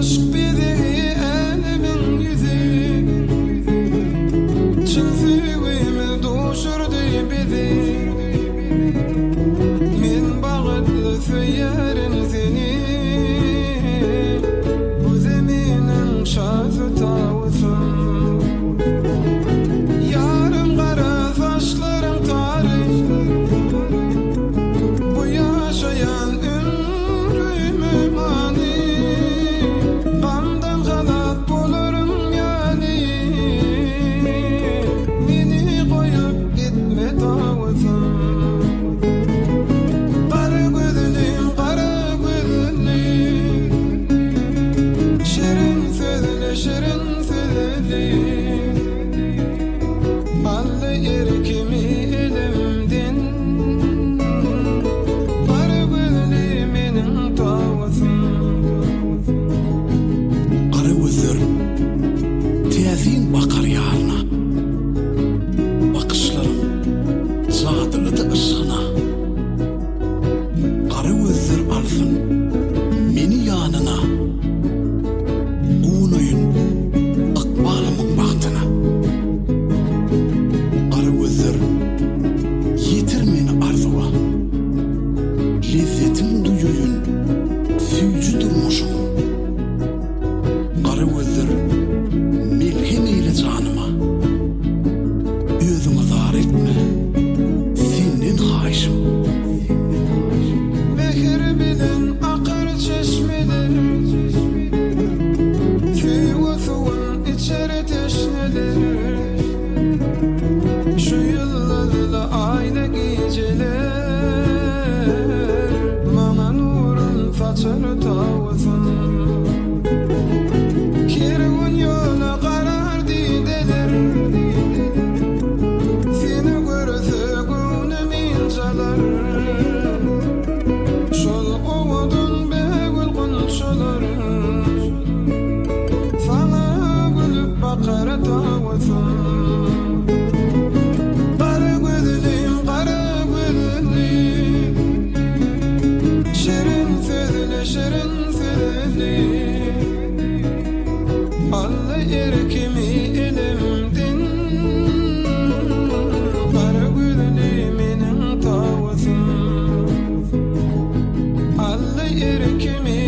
Yşk bezegi älemiň ýüzi, Çyn söýgimiz duşurdy bizi. Men bagtly söýýärin seni, Bu zeminiň şasy tawusym. Ýarym gara saçlaryň tary, Bu ýaşaýan ömrüme many. Gamdan halas bolarym ýaly, Meni goýup gitme tawusym. Gara gözlim, gara gözlim, Şirin sözli, şirin sözli, Aldy erkimi elimden, Gara gözli meniň tawusym. Gara gözler täsin bakar ýaryna, Bakyşlaryň jadylydy yşgyna. Gara gözler alsyn meni ýanyna, Guwanaýyn ykbalymyň bagtyna. Gara gözler ýetir meni arzuwa, Lezzetin duýaýyn süýji durmuşyň. Gara gözler melhem eýle janyma, Özüňe zar etme, senden haýyşym. Mähir bilen akar çeşmeler, Söýgi suwun içer teşneler. Şu ýyldyzly aýly gijeler, Maňa nurun saçar tawusym. Her gün ýola garar dideler, Seni görse göwnüm ynjalar. Şol owadan bägül gunçalar, Saňa gülüp bakar tawusym. Gara gözlim, gara gözlim, Şirin sözli, şirin sözli, Aldy erkimi elimden, Gara gözli meniň tawusym. Aldy erkimi.